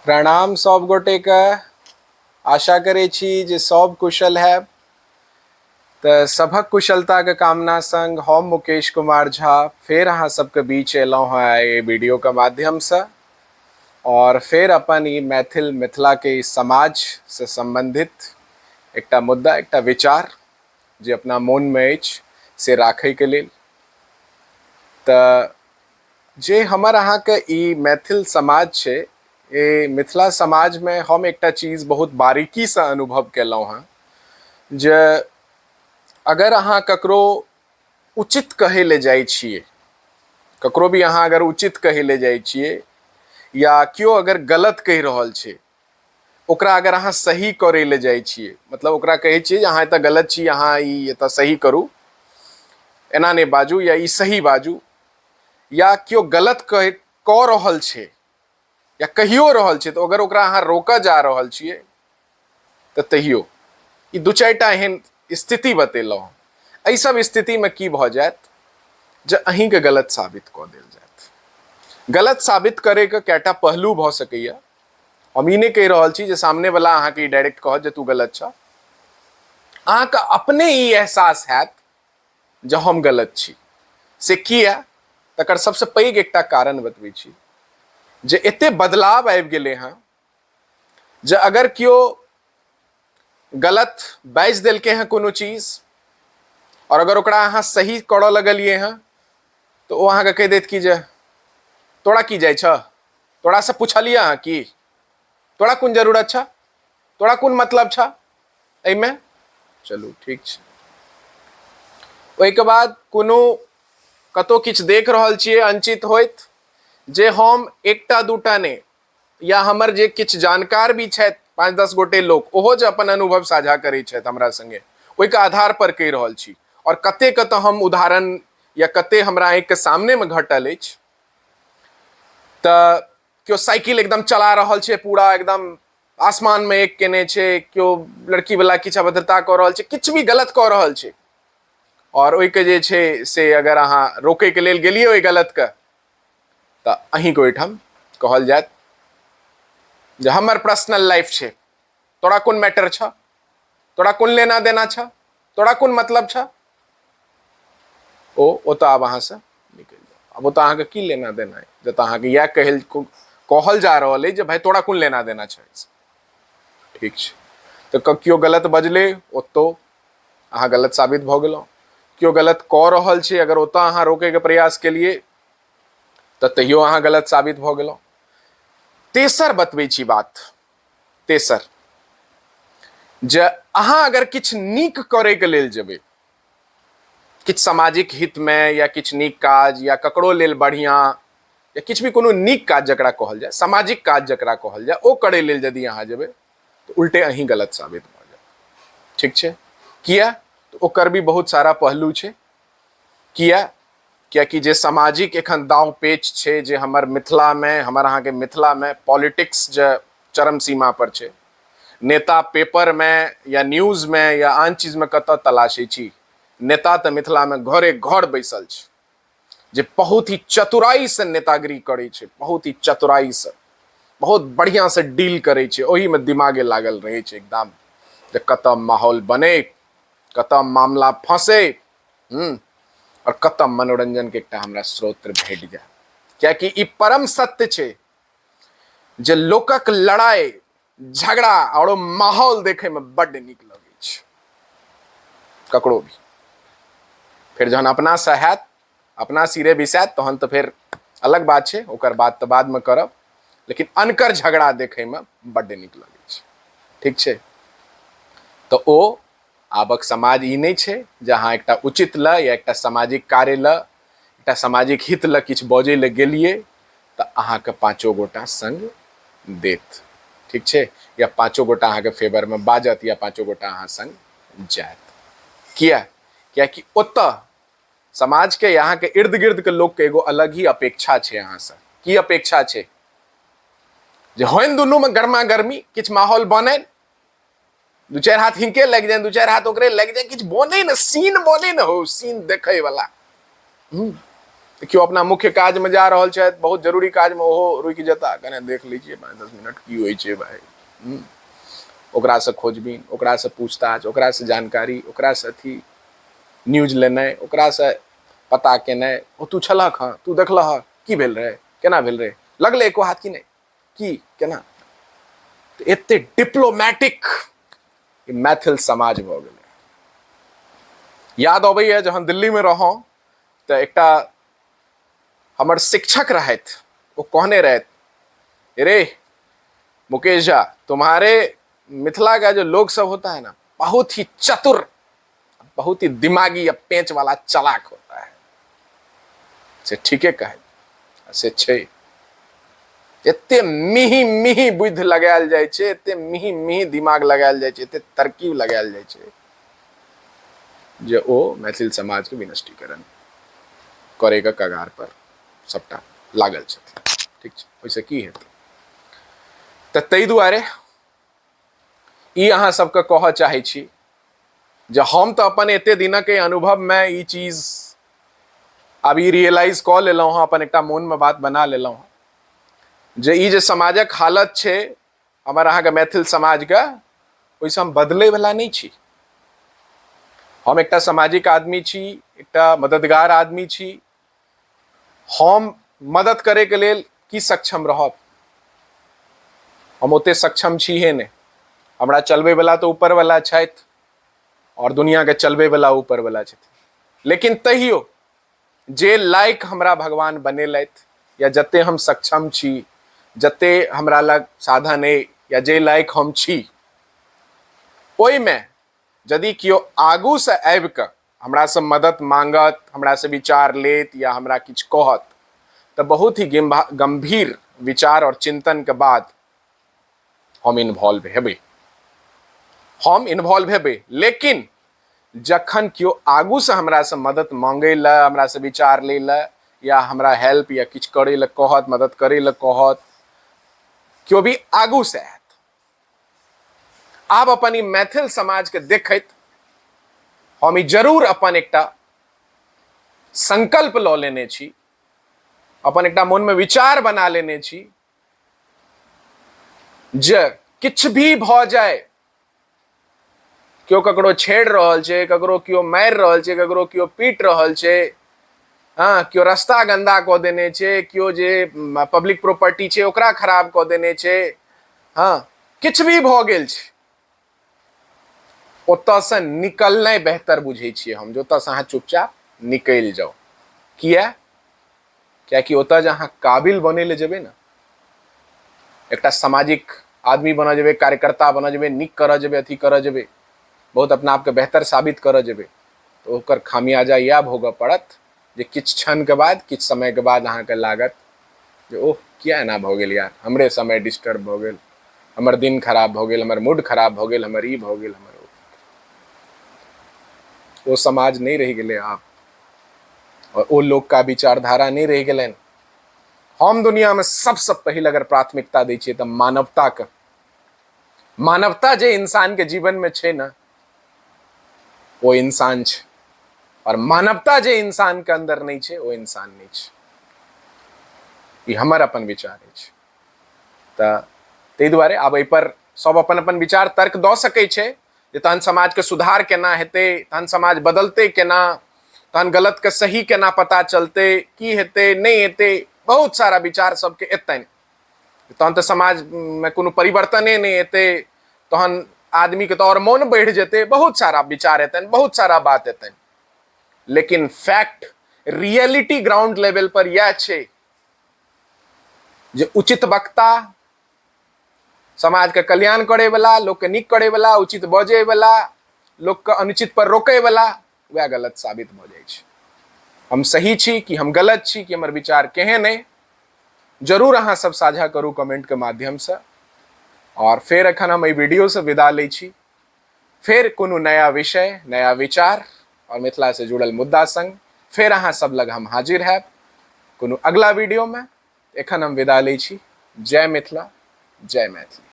प्रणाम सब गोटेके। आशा करै छी जे सब कुशल हैब। तऽ सभक कुशलताके कामना संग हम मुकेश कुमार झा फेर अहाँ सबके बीच एलहुँ हँ आइ एहि वीडियोके माध्यमसँ और फेर अपन ई मैथिल मिथिलाके ई समाजसँ सम्बन्धित एकटा मुद्दा, एकटा विचार जे अपना मोनमे अछि से राखैके लेल। तऽ जे हमर अहाँके ई मैथिल समाज छै, ई मिथिला समाजमे हम एकटा चीज बहुत बारीकीसँ अनुभव केलहुँ हँ जे अगर अहाँ ककरो उचित कहै लए जाइ छियै, ककरो भी अहाँ अगर उचित कहै लए जाइ छियै या केओ अगर गलत कहि रहल छै, ओकरा अगर अहाँ सही करै लए जाइ छियै, मतलब ओकरा कहै छियै जे अहाँ एतऽ गलत छी, अहाँ ई एतऽ सही करू, एना नहि बाजू या ई सही बाजू, या केओ गलत कह कऽ रहल छै या कहियो रहल छै तऽ अगर ओकरा अहाँ रोकऽ जा रहल छियै तऽ तहियो ई दू चारिटा एहन स्थिति बतेलहुँ। एहि सब स्थितिमे की भऽ जायत जे अहीँके गलत साबित कऽ देल जायत। गलत साबित करैके कएटा पहलू भऽ सकैए। हम ई नहि कहि रहल छी जे सामनेवला अहाँके ई डायरेक्ट कहत जे तू गलत छह। अहाँके अपने ई एहसास हैत जे हम गलत छी। से किया? तकर सबसँ पैघ एकटा कारण बतबै छी जे एते बदलाव आबि गेलै हँ जे अगर केओ गलत बाजि देलकै हँ कोनो चीज और अगर ओकरा अहाँ सही करऽ लगलियै हँ तऽ ओ अहाँके कहि देत कि जे तोरा की जाइ छह, तोरासँ पुछलियै हँ की, तोरा कोन जरूरत छह, तोरा कोन मतलब छह एहिमे। चलू ठीक छै। ओहिके बाद कोनो कतहु किछु देख रहल छियै अनुचित होइत, जे हम एकटा दूटा नहि या हमर जे किछु जानकार भी छथि 5-10 गोटे लोक, ओहो जे अपन अनुभव साझा करै छथि हमरा संगे, ओहिके आधार पर कहि रहल छी। और कते कतऽ हम उदाहरण या कते हमरा आँखिके सामनेमे घटल अछि। तऽ केओ साइकिल एकदम चला रहल छै, पूरा एकदम आसमानमे एक केने छै, केओ लड़की वाला किछु अभद्रता कऽ रहल छै, किछु भी गलत कऽ रहल छै, और ओहिके जे छै से अगर अहाँ रोकैके लेल गेलियै ओहि गलतके, तऽ अहीँके ओहिठाम कहल जायत जे हमर पर्सनल लाइफ छै, तोरा कोन मैटर छह, तोरा कोन लेना देना छह, तोरा कोन मतलब छह। ओ ओतऽ आब अहाँसँ निकलि जाउ। आब ओतऽ अहाँके की लेना देना है, जतऽ अहाँके इएह कहल जा रहल अछि जे भाय तोरा कोन लेना देना छै। ठीक छै। तऽ केओ गलत बजलै, ओतौ अहाँ गलत साबित भऽ गेलहुँ। केओ गलत कऽ रहल छै, अगर ओतऽ अहाँ रोकैके प्रयास केलियै तऽ तहियो अहाँ गलत साबित भऽ गेलहुँ। तेसर बतबै छी बात, तेसर जे अहाँ अगर किछु नीक करैके लेल जेबै, किछु सामाजिक हितमे या किछु नीक काज या ककरो लेल बढ़िआँ या किछु भी कोनो नीक काज जकरा कहल जाय, सामाजिक काज जकरा कहल जाय, ओ करै लेल यदि अहाँ जेबै तऽ उल्टे अहीं गलत साबित भऽ जायब। ठीक छै। किया? तऽ ओकर भी बहुत सारा पहलू छै। किया? कियाकि जे सामाजिक एखन दाँव पेच छै, जे हमर मिथिलामे, हमर अहाँके मिथिलामे पॉलिटिक्स जे चरम सीमा पर छै, नेता पेपरमे या न्यूजमे या आन चीजमे कतऽ तलाशै छी, नेता तऽ मिथिलामे घरे घर बैसल छै, जे बहुत ही चतुराइसँ नेतागिरी करै छै, बहुत ही चतुराइसँ, बहुत बढ़िआँसँ डील करै छै, ओहिमे दिमागे लागल रहै छै एकदम जे कतऽ माहौल बनै, कतऽ मामला फँसै, और कतऽ मनोरंजनके एकटा हमरा स्रोत भेट जाय। कियाकि ई परम सत्य छै जे लोकक लड़ाई झगड़ा और माहौल देखे में बड्ड नीक लगै छै ककरो भी। फेर जहन अपना से हैत, अपना सिरे बिसायत, तहन तऽ फेर अलग बात छै, ओकर बात तऽ बादमे करब, लेकिन अनकर झगड़ा देखे में बड्ड नीक लगै छै। ठीक छै। तऽ ओ आबक समाज ई नहि छै जे अहाँ एकटा उचित लए या एकटा सामाजिक कार्य लए, एकटा सामाजिक हित लए किछु बजै लए गेलियै तऽ अहाँके पाँचो गोटा संग देत। ठीक छै। या पाँचो गोटा अहाँके फेवरमे बाजत या पाँचो गोटा अहाँ संग जायत। किया? कियाकि ओतऽ समाजके या अहाँके इर्द गिर्दके लोकके एगो अलग ही अपेक्षा छै अहाँसँ। की अपेक्षा छै? जे होइन दुनूमे गर्मा गर्मी किछु माहौल बनै, दू चारि हाथ हिनके लागि जाए, दू चारि हाथ ओकरे लागि जाए, किछु बनै ने, सीन बनै ने हो, सीन देखै वाला। तऽ केओ अपना मुख्य काजमे जा रहल छथि, बहुत जरूरी काजमे, ओहो रुकि जेता, कने देख लै छियै 5-10 मिनट की होइ छै भाय। ओकरासँ खोजबीन, ओकरासँ पूछताछ, ओकरासँ जानकारी, ओकरासँ अथी न्यूज लेनाइ, ओकरासँ पता केनाइ, ओ तू छलहक, हँ तू देखलहक, की भेल रहै, केना भेल रहै, लगलै एको हाथ कि नहि, की केना। तऽ एते डिप्लोमेटिक मैथिल समाज भऽ गेलै। याद अबैए जहन दिल्लीमे रहौं तऽ एकटा हमर शिक्षक रहथि, ओ कहने रहथि, रे मुकेश झा, तुम्हारे मिथिला का जो लोग सब होता है ना, बहुत ही चतुर, बहुत ही दिमागी या पेंच वाला चलाक होता है। से ठीके कहे से छै। एते मिही मिही बुद्धि लगायल जाइ छै, एते मिही मिही दिमाग लगायल जाइ छै, एते तरकीब लगायल जाइ छै जे ओ मैथिल समाजके विनष्टीकरण करैके कगार पर सबटा लागल छथिन। ठीक छै, ओहिसँ की हेतै? तऽ ताहि दुआरे ई अहाँ सबके कहऽ चाहै छी जे हम तऽ अपन एते दिनक अनुभवमे ई चीज आब ई रियलाइज कऽ लेलहुँ हँ, अपन एकटा मोनमे बात बना लेलहुँ हँ जे ई जे समाजक हालत छै हमर अहाँके मैथिल समाजके, ओहिसँ हम बदलैवला नहि छी। हम एकटा सामाजिक आदमी छी, एकटा मददगार आदमी छी। हम मदद करैके लेल की सक्षम रहब? हम ओते सक्षम छीहे नहि। हमरा चलबैवला तऽ ऊपरवला छथि आओर दुनियाके चलबैवला ऊपरवला छथिन, लेकिन तहियो जे लायक हमरा भगवान बनेलथि या जते हम सक्षम छी, जते हमरा लग साधन अइ या जे लायक हम छी, ओहिमे यदि केओ आगूसँ आबि कऽ हमरासँ मदद मांगत, हमरासँ विचार लेत या हमरा किछु कहत, तऽ बहुत ही गंभीर विचार और चिंतन के बाद हम इन्वॉल्व हेबै, हम इन्वॉल्व हेबै। लेकिन जखन केओ आगूसँ हमरासँ मदद मांगै लए, हमरासँ विचार लै लए या हमरा हेल्प या किछु करै लए कहत, मदद करै लए कहत, केओ भी आगूसँ आयत, आब अपन ई मैथिल समाजके देखैत हम ई जरूर अपन एकटा संकल्प लऽ लेने छी, अपन एकटा मोनमे विचार बना लेने छी जे किछु भी भऽ जाय, केओ ककरो छेड़ रहल छै, ककरो केओ मारि रहल छै, ककरो केओ पीट रहल छै, हँ केओ रास्ता गन्दा कऽ देने छै, केओ जे पब्लिक प्रॉपर्टी छै ओकरा खराब कऽ देने छै, हँ किछु भी भऽ गेल छै, ओतऽसँ निकलनाइ बेहतर बुझै छियै हम, जे ओतऽसँ अहाँ चुपचाप निकलि जाउ। किया? कियाकि ओतऽ जे अहाँ काबिल बनै लए जेबै ने, एकटा सामाजिक आदमी बनऽ जेबै, कार्यकर्ता बनऽ जेबै, नीक करऽ जेबै, अथी करऽ जेबै, बहुत अपना आपके बेहतर साबित करऽ जेबै, तऽ ओकर खामियाजा इएह भोगऽ पड़त जे किछु क्षणके बाद, किछु समयके बाद अहाँके लागत जे ओह किया एना भऽ गेल यार, हमरे समय डिस्टर्ब भऽ गेल, हमर दिन खराब भऽ गेल, हमर मूड खराब भऽ गेल, हमर ई भऽ गेल, हमर ओ। ओ समाज नहि रहि गेलै आब और ओ लोक का विचारधारा नहि रहि गेलनि। हम दुनियामे सबसँ पहिल अगर प्राथमिकता दै छियै तऽ मानवताके। मानवता जे इंसानके जीवनमे छै ने, ओ इंसान छै, और मानवता जे इंसानके अंदर नहि छै ओ इंसान नहि छै। ई हमर अपन विचार अछि। तऽ ताहि दुआरे आब एहिपर सब अपन अपन विचार तर्क दऽ सकै छै जे तहन समाजके सुधार केना हेतै, तहन समाज बदलतै केना, तहन गलतके सही केना पता चलतै, की हेतै नहि हेतै, बहुत सारा विचार सबके एतनि। तहन तऽ समाजमे कोनो परिवर्तने नहि एतै, तहन आदमीके तऽ आओर मोन बढ़ि जेतै, बहुत सारा विचार एतनि, बहुत सारा बात एतनि। लेकिन फैक्ट रियलिटी ग्राउंड लेवल पर इएह छै जे उचित वक्ता, समाजके कल्याण करैवला, लोकके नीक करैवला, उचित बजैवला, लोकके अनुचित पर रोकैवला, वएह गलत साबित भऽ जाइ छै। हम सही छी कि हम गलत छी, कि हमर विचार केहन अइ, जरूर अहाँ सब साझा करू कमेंटके माध्यमसँ। और फेर एखन हम एहि वीडियोसँ विदा लै छी। फेर कोनो नया विषय, नया विचार और मिथिला से जुड़ल मुद्दा संग फेर अहाँ सब लग हम हाजिर हैब कोनो अगला वीडियो में। एखन हम विदा लै छी। जय मिथिला, जय मैथिली।